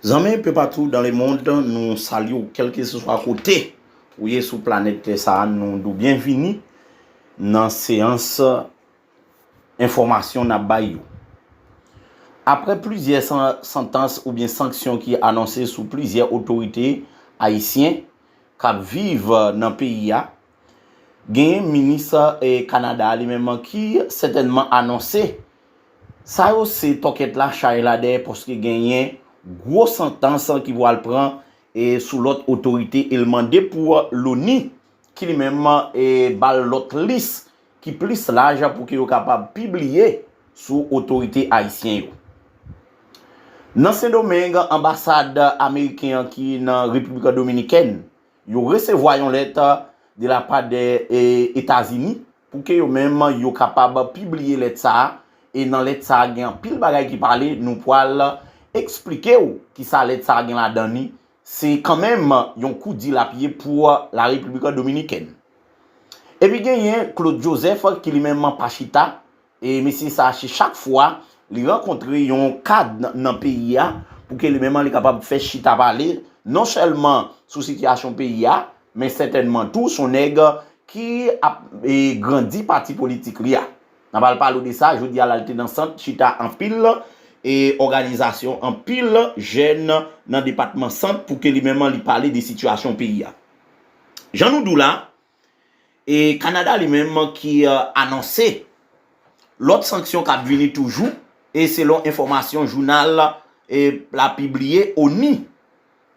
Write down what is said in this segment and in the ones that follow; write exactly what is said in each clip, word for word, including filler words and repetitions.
Zanmi, un peu partout dans le monde, nou salye w, kèlkeswa kote ou ye sou planèt tè sa a, nou di w byenvini nan seyans enfòmasyon n ap bay yo. Apre plizyè san- santans oubyen sanksyon ki anonse sou plizyè otorite ayisyen k ap viv nan peyi a, genyen minis, eh, Kanada a li menm ki sètènman anonse sa yo se tòkèt la, chay la dèyè, paske genyen gwo santans ki pral pran, eh, sou lòt otorite, e l mande pou Loni ki li menm, eh, ba l lòt lis ki plis laj pou ke yo kapab pibliye sou otorite ayisyen yo. Nan Sendomeng, anbasad ameriken an ki nan Repiblik Dominikèn, yo resevwa yon lèt de la pa de, eh, Etazini pou ke yo menm yo kapab pibliye lèt sa a. E nan lèt sa a, gen anpil bagay ki pale, nou pral eksplike w kisa lèt sa a gen ladan li. Se kanmenm yon kou di l ap ye pou la Repiblik Dominikèn. Epi genyen Claude Joseph ki li menm pa chita, e mesye sa a, se chak fwa li rankontre yon kad nan, nan peyi a, pou ke li menm li kapab fè chita pale, non sèlman sou sitiyasyon peyi a, men sètènman tou se yon nèg ki ap, e, grandi pati politik li a. N ap al pale w de sa, jodi a la l te nan sant chita anpil, e, òganizasyon, anpil jèn nan depatman Sant pou ke li menm li pale de sitiyasyon peyi a. Jan nou di w la, e Kanada li menm ki, eh, anonse lòt sanksyon k ap vini toujou, e selon enfòmasyon jounal, eh, la pibliye, ONI,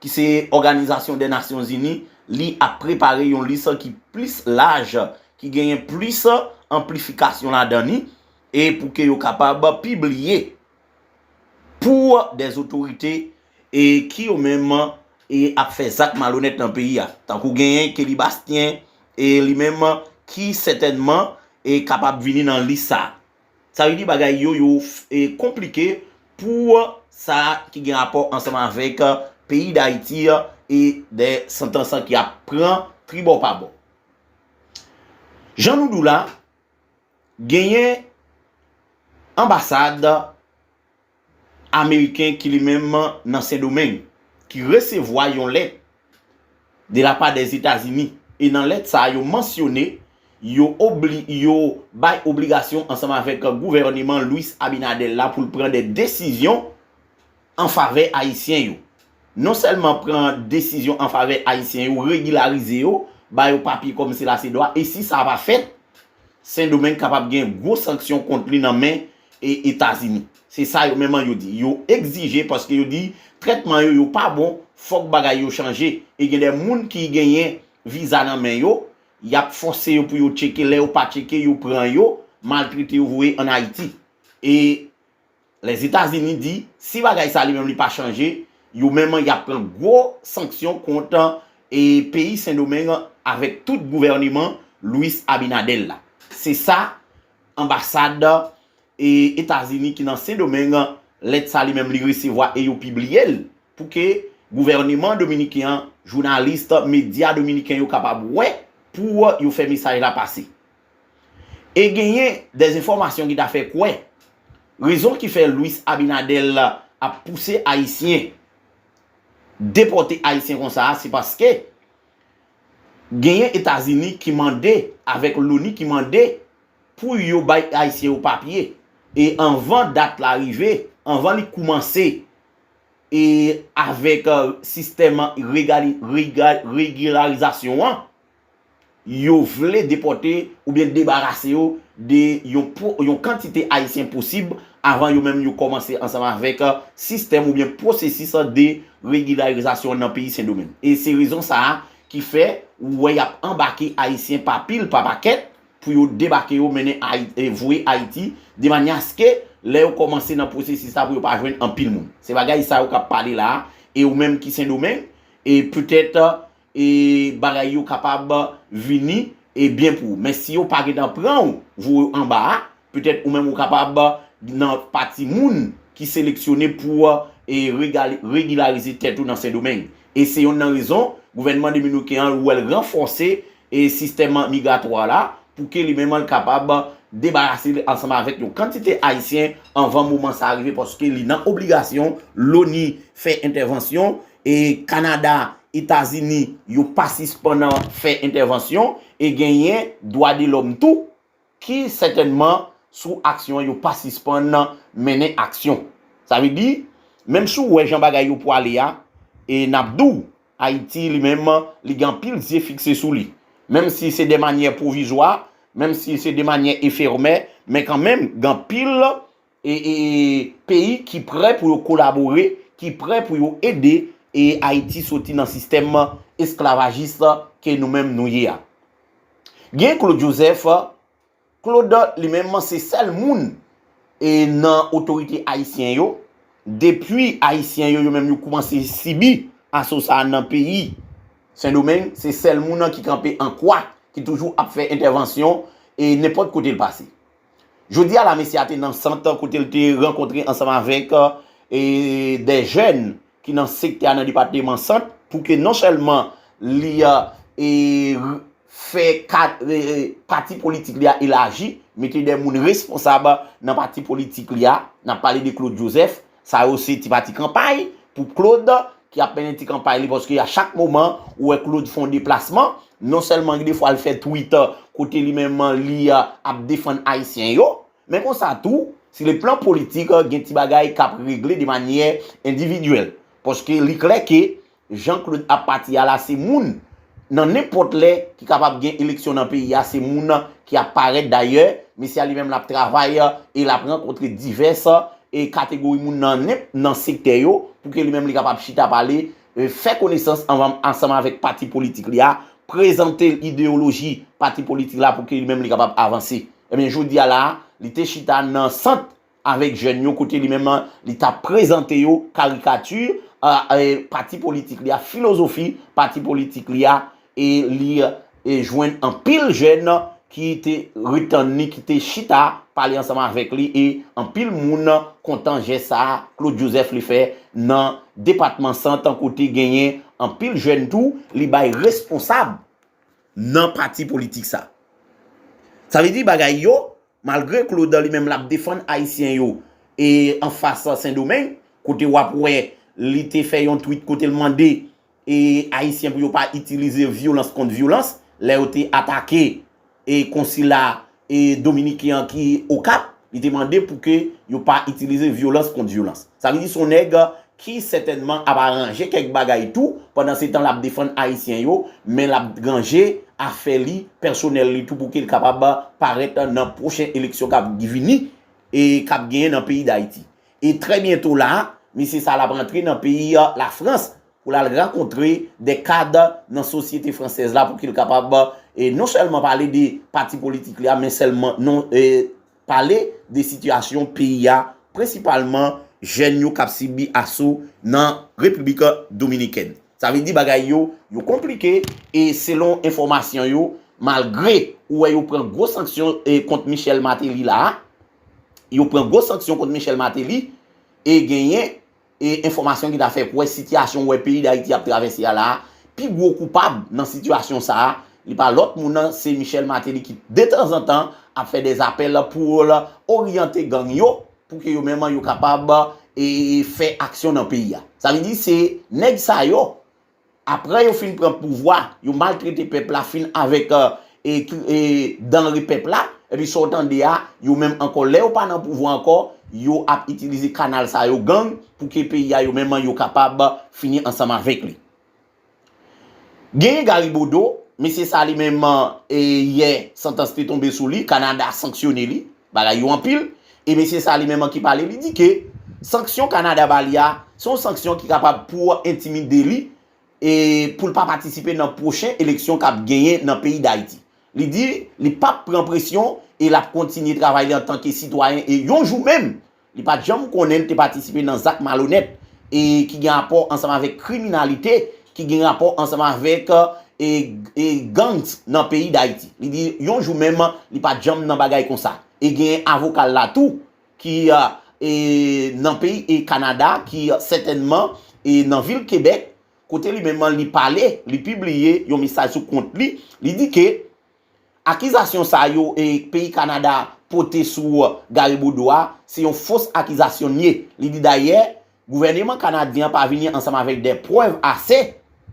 ki se Òganizasyon dè Nasyon Zini, li ap prepare yon lis ki plis laj, ki genyen plis anplifikasyon ladan li, e pou ke yo kapab pibliye pou dè otorite, e ki yo menm, e ap fè zak malonèt nan peyi a. Tankou genyen Kelly Bastien, e li menm ki sètènman, e kapab vini nan lis sa a. Sa vle di bagay yo, yo, e konplike pou sa ki gen rapò ansanm avèk, e, peyi Dayiti, e dè santans ki ap pran tribò pa bò. Jan nou di w la, genyen anbasad ameriken ki li menm nan Sendomeng, ki resevwa yon lèt de la pa dè Etazini. E nan lèt sa a, yo mansyone, yo obli, yo bay obligasyon ansanm avèk gouvèneman Luis Abinader la pou l pran de desizyon an favè ayisyen yo. Non sèlman pran desizyon an favè ayisyen yo, regilarize yo, ba yo papye kòm se la se dwa, e si sa pa fèt, Sendomeng kapab gen gwo sanksyon kont li nan men, e, Etazini. Se sa yo menm yo di. Yo egzije paske yo di trètman yo, yo pa bon, fòk bagay yo chanje. E gen de moun ki genyen viza nan men yo, y ap fòse yo pou yo tcheke, lè yo pa tcheke, yo pran yo, maltrete yo, voye ann Ayiti. E Lèzetazini di, si bagay sa li menm li pa chanje, yo menm y ap pran gwo sanksyon kont, e, peyi Sendomeng avèk tout gouvèneman Luis Abinader la. Se sa anbasad, e, Etazini ki nan Sendomeng, lèt sa li menm li resevwa e yo pibliye l pou ke gouvèneman dominiken an, jounalis, medya dominiken yo kapab wè pou yo fè mesaj la pase. E genyen dèzenfòmasyon ki ta fè kwè rezon ki fè Luis Abinader ap pouse Ayisyen depòte Ayisyen konsa a, se paske genyen Etazini ki mande, avèk Loni ki mande pou yo bay Ayisyen yo papye. E anvan dat la rive, anvan li koumanse, e avèk, eh, sistèm regali- rega- regilarizasyon an, yo vle depòte oubyen debarase yo de yon, pwo- yon kantite Ayisyen posib avan yo menm yo kòmanse ansanm avèk, eh, sistèm oubyen pwosesis de regilarizasyon nan peyi Sendomeng. E se rezon sa a ki fè ou wè y ap anbake Ayisyen pa pil, pa pakèt, pou yo debake yo, mennen Ayi- e voye Ayiti, de manyè aske lè yo kòmanse nan pwosesis la pou yo pa jwenn anpil moun. Se bagay sa yo k ap pale la a, e ou menm ki Sendomeng, e petèt, e bagay yo kapab vini, e byen pou ou. Men si yo pa gentan pran ou, voye w anba a, petèt ou menm ou kapab nan pati moun ki seleksyone pou, e, regali- regilarize tèt ou nan Sendomeng. E se yonn nan rezon gouvènman dominiken an wè l ranfòse, e, sistèm migratwa la pou ke li menm l kapab debarase l ansanm avèk yon kantite Ayisyen anvan moman sa a rive, paske li nan obligasyon Loni fè entèvansyon, e Kanada, Etazini, yo pa sispann fè entèvansyon, e genyen dwa de lòm tou, ki sètènman sou aksyon an, yo pa sispann mennen aksyon. Sa vle di, menm si w wè jan bagay yo pwale a, e n ap di w, Ayiti li menm, li gen anpil zye fikse sou li. Menm si se de manyè pwovizwa, menm si se de manyè efemè, men kanmenm, gen anpil e, e, peyi ki prè pou yo kolabore, ki prè pou yo ede e Ayiti soti nan sistèm esklavajis ke nou menm nou ye a. Gen Claude Joseph, Claude li menm se sèl moun e nan otorite ayisyen yo, depi ayisyen yo, yo menm yo koumanse sibi aso sa a nan peyi Sendomeng, se sèl moun nan ki kanpe an kwa, ki toujou ap fè entèvansyon e nenpòt kote l pase. Jodi a la, mesye a te nan Sant kote l te rankontre ansanm avèk e de jèn ki nan sektè a nan depatman Sant pou ke non sèlman li e, fè kat, e, e, pati politik li a elaji, mete de moun responsab nan pati politik li a. N ap pale de Claude Joseph. Sa yo se ti pati kanpay pou Claude ki ap mennen ti kanpay li, paske a chak moman ou wè Claude fè yon deplasman, non sèlman gen de fwa l fè tweet kote li menm li ap defann Ayisyen yo, men konsa tou, si le plan politik, gen ti bagay k ap regle de manyè endividyèl. Paske li klè ke Jean Claude ap pati a la, se moun nan nenpòt lè ki kapab gen eleksyon nan peyi a, se moun ki ap parèt. Dayè, mesye a li menm l ap travay e l ap rankontre divès e kategori moun nan nenp nan sektè yo pou ke li menm li kapab chita pale, e, fè konesans anvan, ansanm avèk pati politik li a, prezante l ideyoloji pati politik la pou ke li menm li kapab avanse. Ebyen, jodi a la, li te chita nan Sant avèk jèn yo kote li menm li t ap prezante yo karikati, e, e, pati politik li a, filozofi pati politik li a, e li e jwenn anpil jèn ki te ret tann li, ki te chita pale ansanm avèk li, e anpil moun kontan jès sa a Claude Joseph li fè nan depatman Sant, kote genyen anpil jèn tou li bay responsab nan pati politik sa. Sa vle di bagay yo, malgre Claude li menm l ap defann Ayisyen yo e anfas Sendomeng, kote w ap wè li te fè yon tweet kote l mande e Ayisyen pou yo pa itilize vyolans kont vyolans, lè yo te atake e konsila e dominiken an ki Okap, li te mande pou ke yo pa itilize vyolans kont vyolans. Sa vle di se yon nèg ki sètènman ap aranje kèk bagay tou, pandan se tan l ap defann Ayisyen yo, men l ap ranje afè li, pèsonèl li tou pou ke l kapab parèt nan pwochen eleksyon k ap vini e k ap genyen nan peyi Dayiti. E trè byento la, mesye sa l ap rantre nan peyi Lafrans pou l al rankontre de kad nan sosyete fransèz la pou ke l kapab e non sèlman pale de pati politik li a, men sèlman non, e, pale de sitiyasyon peyi a, prensipalman jèn yo k ap sibi aso nan Repiblik Dominikèn. Sa vle di bagay yo, yo konplike, e selon enfòmasyon yo, malgre ou wè yo pran gwo sanksyon e kont Michel Martelly la a, yo pran gwo sanksyon kont Michel Martelly, e genyen e enfòmasyon ki ta fè kwè sitiyasyon wè peyi Dayiti ap travèse a la a, pi gwo koupab nan sitiyasyon sa a, li pa lòt moun nan, se Michel Martelly ki detanzantan ap fè de apèl pou l oryante gang yo, pou ke yo menm yo kapab e fè aksyon nan peyi a. Sa vle di se nèg sa yo, apre yo fin pran pouvwa, yo maltrete pèp la, fin avèk e, e danre pèp la, epi sa w tande a, yo menm ankò, lè yo pa nan pouvwa ankò, yo ap itilize kanal sa yo, gang, pou ke peyi a yo menm yo kapab fini ansanm avèk li. Genyen Gary Bodeau, mesye sa li menm, e yè, santans te tonbe sou li, Kanada sanksyone li, bagay yo anpil, e mesye sa li menm ki pale, li di ke sanksyon Kanada ba li a, se yon sanksyon ki kapab pou entimide li, e pou l pa patisipe nan pwochen eleksyon k ap genyen nan peyi Dayiti. Li di li p ap pran presyon e l ap kontinye travay li antanke sitwayen, e yon jou menm, li pa t janm konnen l te patisipe nan zak malonèt e ki gen rapò ansanm avèk kriminalite, ki gen rapò ansanm avèk e, e gangs nan peyi Dayiti. Li di yon jou menm, li pa t janm nan bagay konsa. E gen avoka l la tou ki e, nan peyi e Kanada, ki sètènman e nan vil Kebèk, kote li menm li pale, li pibliye yon mesaj sou kont li, li di ke akizasyon sa yo e peyi Kanada pote sou Gary Bodeau a, se yon fos akizasyon l ye. Li di dayè, gouvèneman kanadyen an pa vini ansanm avèk de prèv ase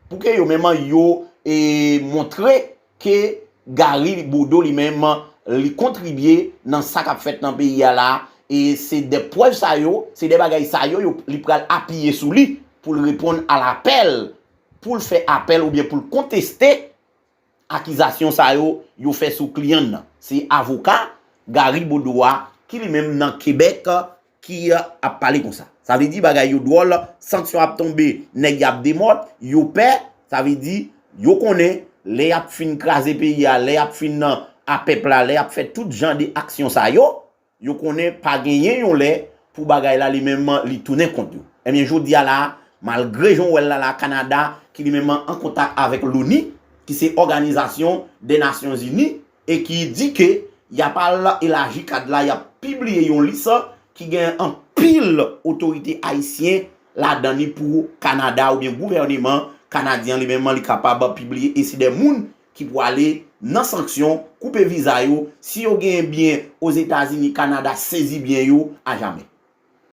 pou ke yo menm yo e, montre ke Gary Bodeau li menm li kontribye nan sa k ap fèt nan peyi a la. E se de prèv sa yo, se de bagay sa yo, yo li pral apiye sou li pou l reponn a lapèl, pou l fè apèl oubyen pou l konteste akizasyon sa yo yo fè sou kliyan l nan. Se avoka Gary Bodeau a ki li menm nan Kebèk ki ap pale konsa. Sa vle di bagay yo dwòl, sanksyon ap tonbe, nèg y ap demòt, yo pè, sa vle di yo konnen lè y ap fin kraze peyi a, lè y ap fin nan a pèp la, lè y ap fè tout jan de aksyon sa yo, yo konnen pa genyen yon lè pou bagay la li menm li tounen kont yo. Ebyen, jodi a la, malgre jan w wè l la, la, Kanada, ki li menm an kontak avèk loni, ki se Òganizasyon de Nasyon Ini, e ki di ke y ap al elaji kad la, y ap pibliye yon lis ki gen anpil otorite ayisyen ladan li pou Kanada oubyen gouvèneman kanadyen li menm li kapab pibliye, e se de moun ki pwale nan sanksyon, koupe viza yo, si yo genyen byen Ozetazini, Kanada sezi byen yo ajamè.